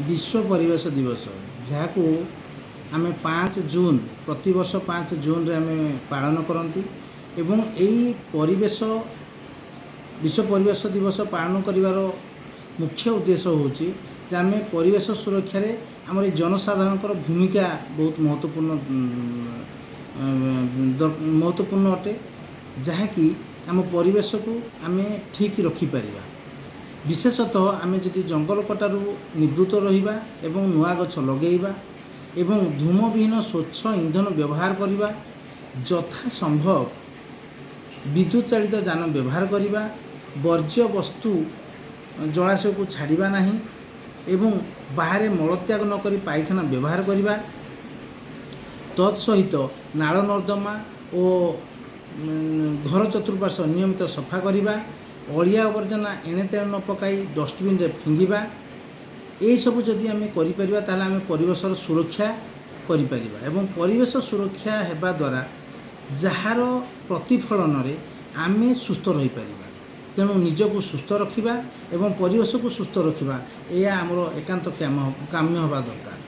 ବିଶ୍ୱ ପରିବେଶ ଦିବସ, ଯାହାକୁ ଆମେ 5 ଜୁନ, ପ୍ରତିବର୍ଷ 5 ଜୁନରେ ଆମେ ପାଳନ କରନ୍ତି। ଏବଂ ଏଇ ବିଶ୍ୱ ପରିବେଶ ଦିବସ ପାଳନ କରିବାର ମୁଖ୍ୟ ଉଦ୍ଦେଶ୍ୟ ହେଉଛି ଯେ ଆମେ ପରିବେଶ ସୁରକ୍ଷାରେ ଆମର ଏଇ ଜନସାଧାରଣଙ୍କର ଭୂମିକା ବହୁତ ମହତ୍ତ୍ୱପୂର୍ଣ୍ଣ ମହତ୍ତ୍ୱପୂର୍ଣ୍ଣ ଅଟେ, ଯାହାକି ଆମ ପରିବେଶକୁ ଆମେ ଠିକ୍ ରଖିପାରିବା। ବିଶେଷତଃ ଆମେ ଯଦି ଜଙ୍ଗଲ କଟାରୁ ନିବୃତ୍ତ ରହିବା ଏବଂ ନୂଆ ଗଛ ଲଗାଇବା ଏବଂ ଧୂମବିହୀନ ସ୍ୱଚ୍ଛ ଇନ୍ଧନ ବ୍ୟବହାର କରିବା, ଯଥା ସମ୍ଭବ ବିଦ୍ୟୁତ ଚାଳିତ ଯାନ ବ୍ୟବହାର କରିବା, ବର୍ଜ୍ୟବସ୍ତୁ ଜଳାଶୟକୁ ଛାଡ଼ିବା ନାହିଁ ଏବଂ ବାହାରେ ମଳତ୍ୟାଗ ନକରି ପାଇଖାନା ବ୍ୟବହାର କରିବା, ତତ୍ ସହିତ ନାଳ ନର୍ଦ୍ଦମା ଓ ଘର ଚତୁଃପାର୍ଶ୍ୱ ନିୟମିତ ସଫା କରିବା, ଅଳିଆ ଆବର୍ଜନା ଏଣେ ତେଣେ ନ ପକାଇ ଡଷ୍ଟବିନରେ ଫିଙ୍ଗିବା, ଏହିସବୁ ଯଦି ଆମେ କରିପାରିବା, ତାହେଲେ ଆମେ ପରିବେଶର ସୁରକ୍ଷା କରିପାରିବା। ଏବଂ ପରିବେଶ ସୁରକ୍ଷା ହେବା ଦ୍ୱାରା ଯାହାର ପ୍ରତିଫଳନରେ ଆମେ ସୁସ୍ଥ ରହିପାରିବା। ତେଣୁ ନିଜକୁ ସୁସ୍ଥ ରଖିବା ଏବଂ ପରିବେଶକୁ ସୁସ୍ଥ ରଖିବା, ଏହା ଆମର ଏକାନ୍ତ କାମ୍ୟ ହେବା ଦରକାର।